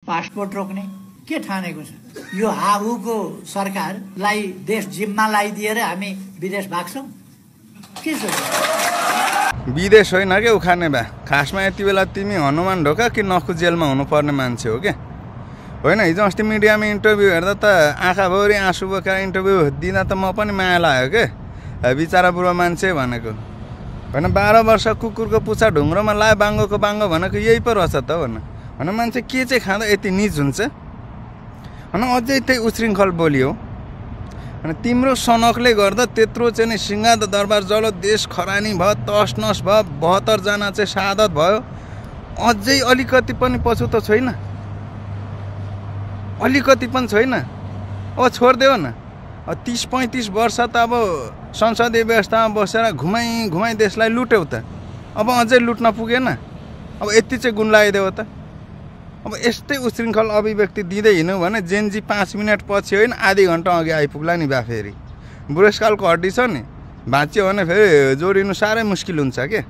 Passport रोक्ने के ठानेको छ? यो हाहुको सरकारलाई देश जिम्मा लगाइदिएर हामी विदेश भाग्छौँ के छ? विदेश होइन के उखाने भए खासमा यति बेला तिमी हनुमान ढोका कि नखु जेलमा हुनुपर्ने मान्छे हो के होइन। हिजो अस्ति मिडियामा इन्टरभ्यू हेर्दा त आँखाभरि आँसु बोकेर इन्टरभ्यू दिँदा त म पनि माया लाग्यो के बिचरा बुढो मान्छे भनेको होइन। 12 वर्ष कुकुरको पुच्छा ढुङ्ग्रोमा लायो बाङ्गोको बाङ्गो भनेको यही पो रहेछ त होइन। मान्छे के चाहिँ खाँदा यति निज हुन्छ होइन। अझै त्यही उच्छृङ्खल बोलियो अनि तिम्रो सनकले गर्दा त्यत्रो चाहिँ नि सिंहद दरबार जलो देश खरानी भयो, तस नस भयो, 72 जना चाहिँ शहादत भयो। अझै अलिकति पनि पछु त छैन, अलिकति पनि छैन। अब छोडिदेऊ न, 30-35 वर्ष त अब संसदीय व्यवस्थामा बसेर घुमाइ देशलाई लुट्यौ त, अब अझै लुट्न पुगेन। अब यति चाहिँ गुण लगाइदेऊ त। अब यस्तै उच्छृङ्खल अभिव्यक्ति दिँदै हिँड्यो भने जेनजी 5 मिनट पछि होइन आधी घन्टा अघि आइपुग्ला नि बा। फेरि बुढेसकालको हड्डी छ नि, भाँच्यो भने फेरि जोडिनु साह्रै मुस्किल हुन्छ के।